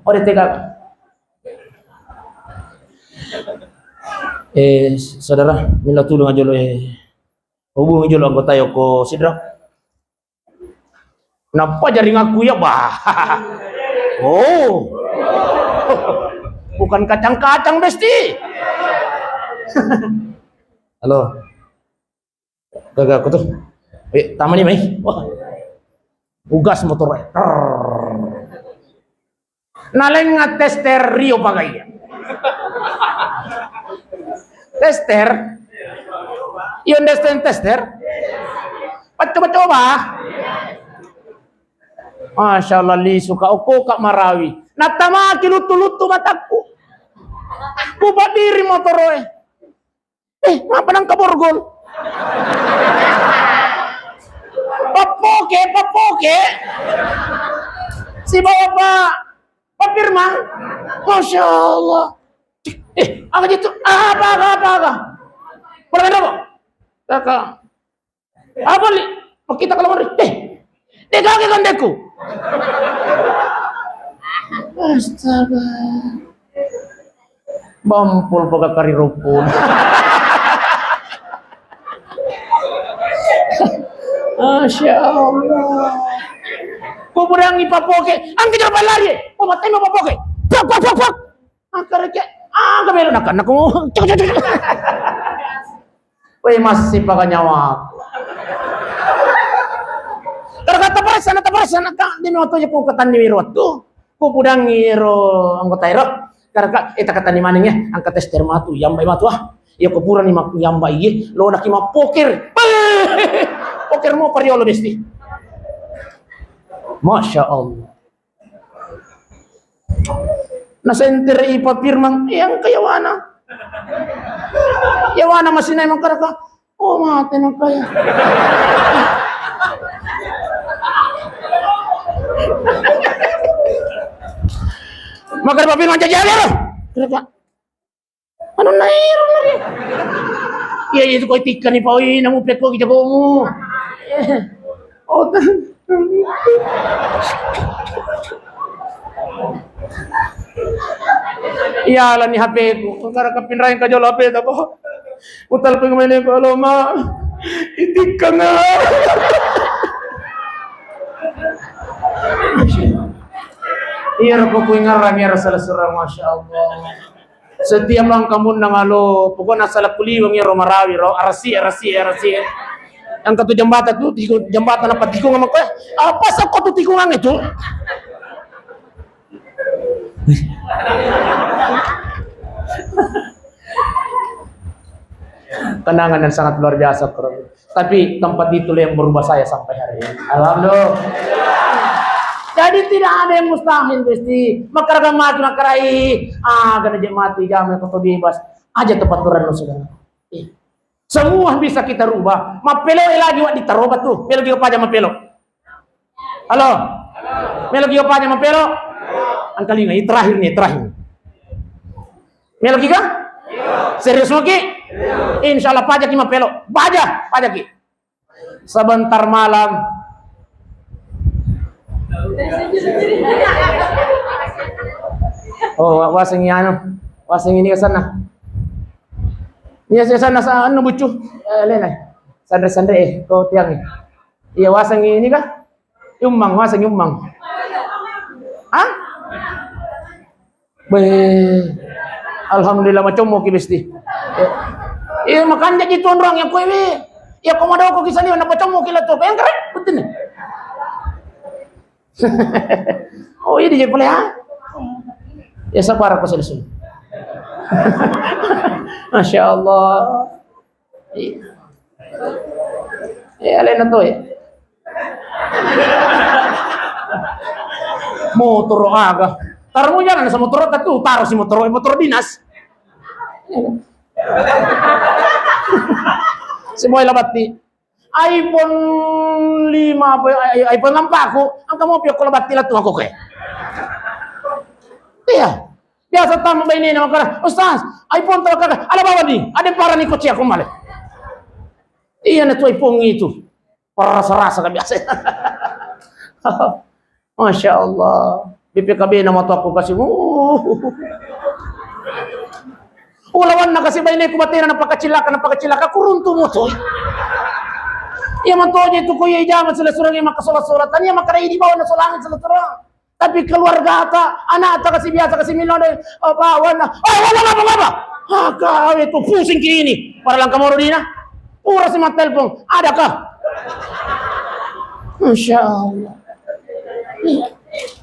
Oh, dia tega. Eh, saudara, mila tulung aja lo, eh. Hubungi jolo anggota yoko Sidrap. Nappa jaring aku ya, bah. Oh. Bukan kacang-kacang, Besti. Halo. Gaga aku tuh. Eh, tamani mai. Wah. Ugas motor. Nalengnga tester rio pagaiya. Tester? Iyo, understand tester? Paccoba-coba. Masya Allah, lisu ka, okko ka marawi. Natamaki luttu-luttu matakku. Ku padiri motoroe. Eh, apa nang kaborgol? Pappoke, pappoke. Sibawa Pak, Pak Firman. Masya Allah. Eh, apa itu? Apa, apa, apa, apa? Pernah ada, Pak? Kakak. Apa li? Kita kalau ngeri. Eh, Dek, kaki kan, Dekku? Astaga. Bampul pegakari rupun. Masya Allah. Ku pudangi papoke, angke jero lari. Oh, matema papoke. Pak, pak, pak, pak. Akkareke, aga melo nakkanna ko. Cek, cek, cek. Weh, massi paga nyawaku. Karena taparessa, na taparessa, na ka, demi waktu aja ku katanni wiro waktu. Ku pudangi ro anggota ero. Karena ka, eh, takatanni maneng ya, angka tester matu, yambai matu ah. Iya, ko purani mak-, yambai iye, lo naki mappoker. Poker mo pariolo, Besti. Masya Allah. Nasentere i Pak Firman, eh, angka yawana. Yawana masih naik mangkaraka. Oh, mate nangka ya. Maka Pak Firman jaji ada loh. Kerja. Anu nairo lagi. Iya, iya, itu kau tikkani, Pak, oi, namu pekko ki jagomu. Oh, iya, lani H P ku. Kara kapinrain ka jolo H P ta, Pak. Utal pengmain ko lo, Ma. Itikkang. Iya, ro ko kuingarang, iya, ro salah surang, Masya Allah. Setiap langkah munnang alo, pokokna asala kuliweng iyaro marawi ro, arasi, arasi, arasi. Engka tu jambatan tu, tiku-, jambatan apa tikung ama koe? Apa sokko tu tikungang itu? Kenangan yang sangat luar biasa, bro. Tapi tempat itulah yang merubah saya sampai hari Alhamdulillah. Jadi tidak ada yang mustahil, Besti. Makkaraga mati, makkarai. Ah, gana je mati, jamu yang kau bebas. Aja tempat turun, saudara. Iya. Semua bisa kita rubah. Mappelo lagi, wak, ditaroba tuh. Melo juga paja mappelo. Halo? Melo juga paja mappelo? Angkalinga, ini terakhir nih, terakhir. Melo ki kah? Serius maki? Insya Allah pajaki mappelo. Baja, pajaki. Sebentar malam. Oh, wa-, waseng anu. Waseng ini ke sana. Iya, saya sana, sa-, anu, bucu. Eh, lena. Sandre-sandre, eh, kau tiang, eh. Iya, waseng ini kah? Yummang, waseng yummang. Hah? Beh. Alhamdulillah, macommo ki, Besti. Iya, makanja ji tuonrong ya kue, wi. Ya, kau mau doko kisah ni, napa commo ki lah tuh. Yang keren, betul nih. Oh, iya, dia boleh, ha? Ya, sabar aku selesai. Masya Allah. Iya. Ya, lain tuh ya. Motor aga. Taruh jangan sama motor tuh, taruh si motor, motor dinas. Semua labati. iPhone lima apa, i-, iPhone empat aku, angka mau piok kalau batti latu aku ke. Iya. Biasa tamu bainena makkada, "Ustaz, iPhone tawakka, ada bawa ni, ada parani koci aku male." Iya, na tu iPhone itu. Perasa-rasa kan biasa. Masya Allah. B P K B nama tu aku kasih. Uh. Ulawanna kasi baineku batena napakacilaka, napakacilaka, kuruntu mutoi. Iya mantoje tu ko iya ijama sila surang iya maka solat-solat. Tania maka idi bawa na solangi sila surang. Tapi keluargata, anakta kasi biasa kasi minno deh, oh, bawa na. Oh, ngapa, ngapa? Ah, kau itu pusing ki ini. Para langka moro dina. Pura si mattelpon, adakah? Masya Allah.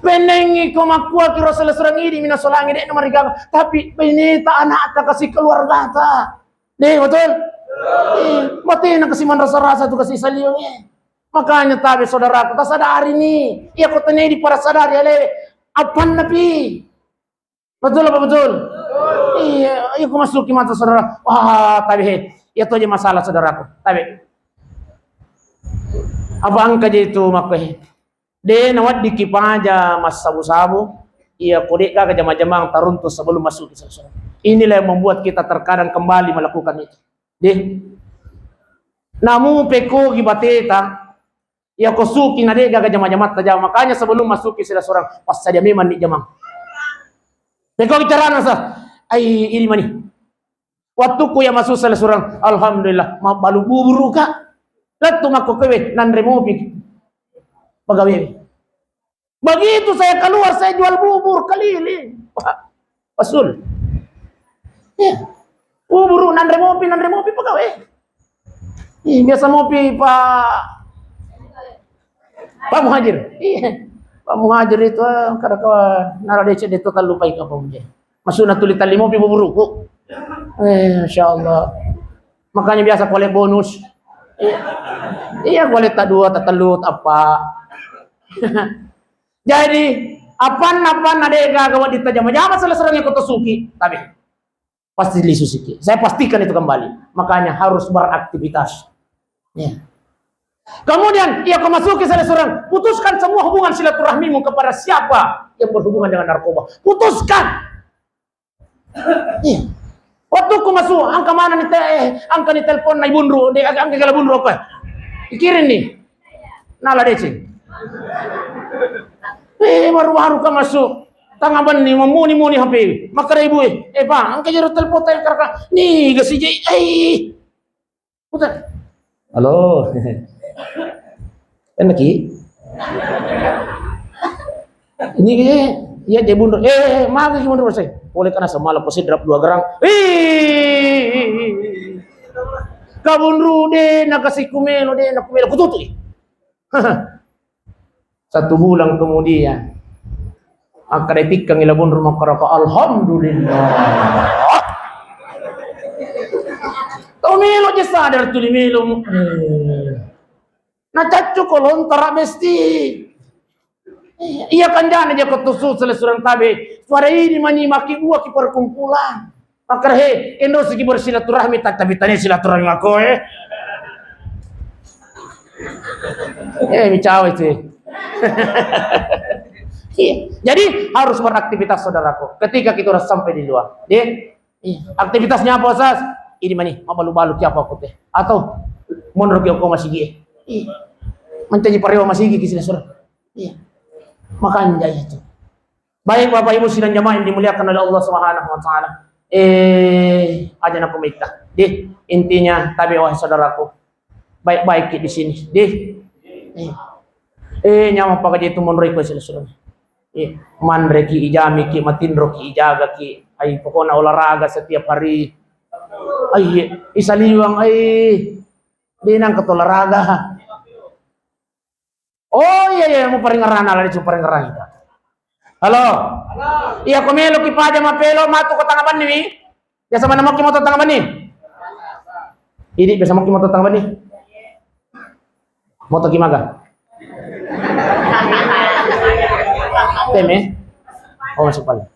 Benengi ko makkua ki Rasul surang idi mina solangi dek nomor rigaga. Tapi beneta anakta kasi keluargata. Deh, betul? Eh, batena kasi manrasa-rasa tu kasi saliung, eh. Makanya tabe saudaraku, tasadari ni. Iya ko tenedi para sadari ale. Apan napi? Betul apa betul? Iya, iya, ku masuki mata saudara. Wah, tabe he. Iya tu aja masalah saudaraku. Tabe. Apa angka je itu makko he? De nawaddiki paja massabu-sabu. Iya, ko de gaga jama-jamang taruntu sebelum masuk ke saudara. Inilah yang membuat kita terkadang kembali melakukan itu. De. Namu peko gi bateta. Iya ko suki na de gaga jama-jamatta jama. Makanya sebelum masuki sila surang, passadia memang ni jamang. Peko bicarana sa, ai ini mani. Waktuku ya masuk sila surang, alhamdulillah, mabbalu buburu ka. Lettu makko kewe nanre mopi. Pagawe. Begitu saya keluar, saya jual bubur keliling. Pak Pasul. Iya. Buburu nanre mopi, nanre mopi pagawe. Ih, biasa mopi Pak, Pak Muhajir. Iya. Pak Muhajir itu, ah, kada kawa nara deceng de to tallupai ka Pak Muhajir. Masuk na tuli tali mopi buburuku. Eh, Masya Allah. Makanya biasa kuale bonus. Iya. Iya, kuale tak dua, tak telu, tak apa. Jadi, apanna-apanna de gaga wedding tajama-jama sala-salana ko to suki, tabe. Pasti lisu siki. Saya pastikan itu kembali. Makanya harus beraktivitas. Ya. Kemudian, iya ko masuki sala surang, putuskan semua hubungan silaturahmimu kepada siapa yang berhubungan dengan narkoba. Putuskan. Iya. Waktu ku masuk, angka mana ni te-, eh, angka ni telepon na ibunru, de, angka kala bunru apa? Ikirin ni. Nala deceng. Eh, baru-baru ka masuk. Tanga benni, mamuni-muni H P. Makkada ibu, eh, eh, Pak, angka jero telepon tanya karaka. Ni, gasi je, eh. Putar. Halo. Enak ki? Ini ke, iya je bunru. Eh, eh, eh, magi ki bunru saya. Boleh kana semalam pasti drop dua gerang. Ih, kabunru de, nakasi kumelo de, nakumelo kututui. Satu bulan kemudian, akkada tikkangi labunru makkaraka, alhamdulillah. Tau melo je sadar tuli melo. Eh. Macaccu ko lontara mesti. Iya, iya, kanjana jako tusu selesurang tabe. Suara ini mani maki buah ki perkumpulan. Makara he, kendosi ki bersilaturahmi, tak tapi tanya silaturahmi mako, eh. Eh, micawa itu. Iya. Jadi harus beraktivitas, saudaraku. Ketika kita udah sampai di luar, deh, iya. Aktivitasnya apa, Sas? Ini mani, mabalu-balu ki apa aku teh? Atau monro ki aku masigi, eh. Iya. Mancaji parewa masigi ki sila surah. Iya. Makanya itu. Baik, Bapak Ibu sidang jamaah yang dimuliakan oleh Allah Subhanahu wa Ta'ala. Eh, aja naku mita. Deh, intinya, tapi wahai saudaraku, baik-baik ki di sini. Deh. Eh. Eh, nyamang pakaji itu monroi ko sila surah. Eh, manre ki, ijami ki, matinro ki, ijaga ki. Ai, pokoknya olahraga setiap hari. Ai, isaliwang, ai. Deh, nang ke olahraga. Oh iya, iya, mau paringerana lagi, cuma paringerana kita. Halo. Iya, ko melo ki paja mapelo, matu ko tanga banni wi. Biasa mana mau ki moto tanga banni? Ini biasa mau ki moto tanga banni? Moto ki maga? Teme? Oh, masuk pala.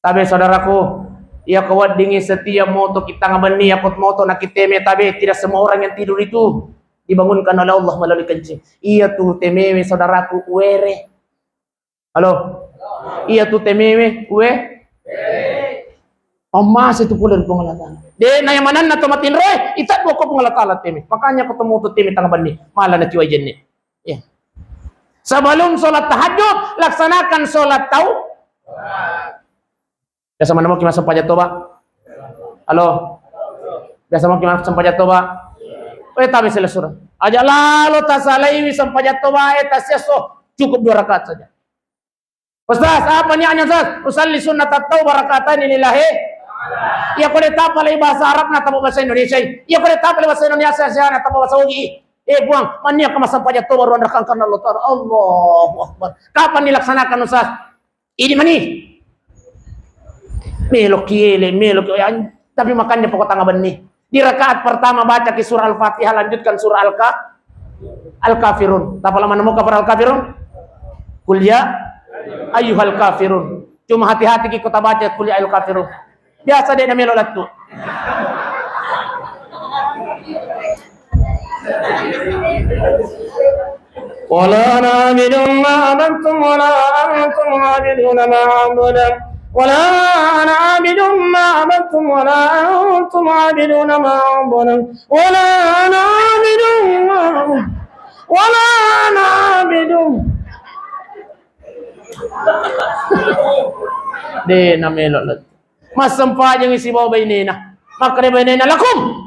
Tabe, saudaraku, iya ko weddingi setiap moto ki tanga benni, iya ko moto na ki teme, tabe, tidak semua orang yang tidur itu dibangunkan oleh Allah melalui kencing. Iya tu temewe, saudaraku, uwere. Halo? Iya tu temewe, uwe? Emas itu pula ri Puang Allah Ta'ala. De, na yang mananna to matinroe, ita dua ko Puang Allah Ta'ala teme. Makanya ko to moto teme tanga benni, mala na ki wai jenne. Iya. Sebelum sholat tahajud, laksanakan sholat tau. Biasa mana mau ki massempajang toba? Halo? Biasa mau ki massempajang toba? Eh, tabe selesura. Aja lalo tasalaiwi sempajang toba, eh, tasiaso. Cukup dua rakaat saja. Ustaz, apa niatnya, Ustaz? Usalli sunnat at-taubah rakaatain lillahi. Iya ko de tapalai bahasa Arabna, tabo bahasa Indonesia. Iya ko de tapalai bahasa Indonesia, saya na tabo bahasa Ugi. Eh, Puang, mania ka massempajang toba ruang rakang karena Allah Ta'ala. Allahu Akbar. Kapan dilaksanakan, Ustaz? Idi mani. Melo ki ele, melo ki, tapi makanya pokok tanga benni. Di rakaat pertama baca ki surah Al-Fatihah, lanjutkan surah Al-Ka-, Al-Kafirun. Tapalama namo kapal Al-Kafirun? Qul ya ayyuhal kafirun. Cuma hati-hati ki ko tabaca qul ya ayyuhal kafirun. Biasa de na melo lettu. ولا أنا عابد ما عبدتم ولا أنتم عابدون ما أعبد. ولا أنا عابد ما عبدتم ولا أنتم عابدون ما أعبد. ولا أنا عابد ما عبد. ولا أنا عابد. De na melo lettu. Massempajangi sibawa bainena. Makkeda bainena, "Lakum."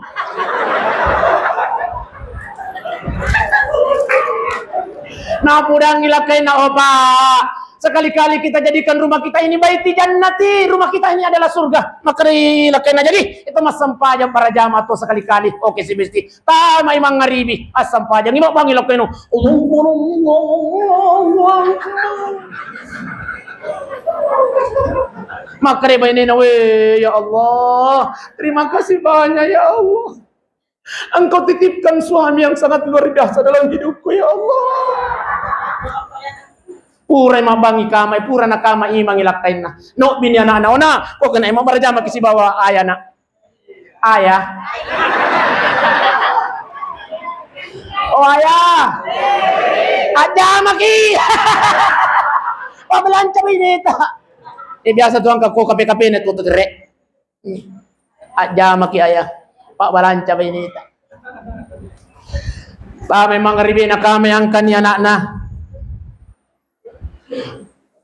Napudangi lakkainna, "Oh, Pak, sekali-kali kita jadikan rumah kita ini baiti jannati, rumah kita ini adalah surga." Makkeda lakkainna, "Jadi, itu massempajang barajama to sekali-kali." Oke, si besti. Tamai mangaribi, assempajangi, mabbangi lakkainna. Allahu Akbar, Allahu Akbar. Makkeda bainena, "We, ya Allah, terima kasih banyak, ya Allah. Engkau titipkan suami yang sangat luar biasa dalam hidupku, ya Allah." Pura mabbangi kamai, pura nakamai imangi lakkainna. Nobbini anakna, "Ona, ko kena emang barajama ki sibawa ayana." Ayah. Oh, ayah. Ajamaki. Pabbelanca baineta. Eh, biasa tu engka ko kape-kapena tu tegere. Ajamaki, ayah. Pabbelanca baineta. Tamai mangaribi, nakamai angkani anakna.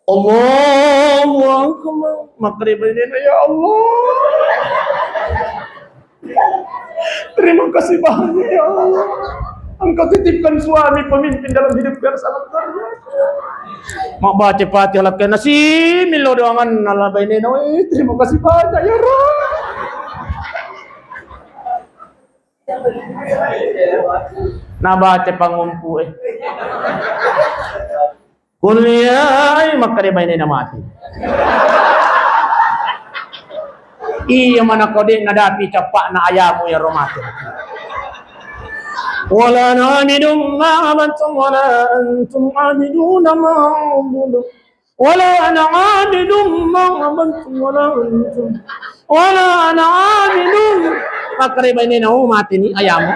Allahu Akbar. Makkeda bainena, "Ya Allah. Terima kasih banyak, ya Allah. Engkau titipkan suami pemimpin dalam hidupku yang sangat luar biasa." Mabbaca Fatihah lakkainna, simillo doanganna la bainena, "We, terima kasih banyak, ya Rabb." Nabaca pangumpu e. Kuliah, ai, makkeda bainena mati. Iya mana kode nadapi cappa'na ayamu ya ro mati. ولا أنا عابد ما عبدتم ولا أنتم عابدون ما أعبد ولا أنا عابد ما عبدتم ولا أنتم ولا أنا عابد. Makkeda bainena, oh, mateni ayamu.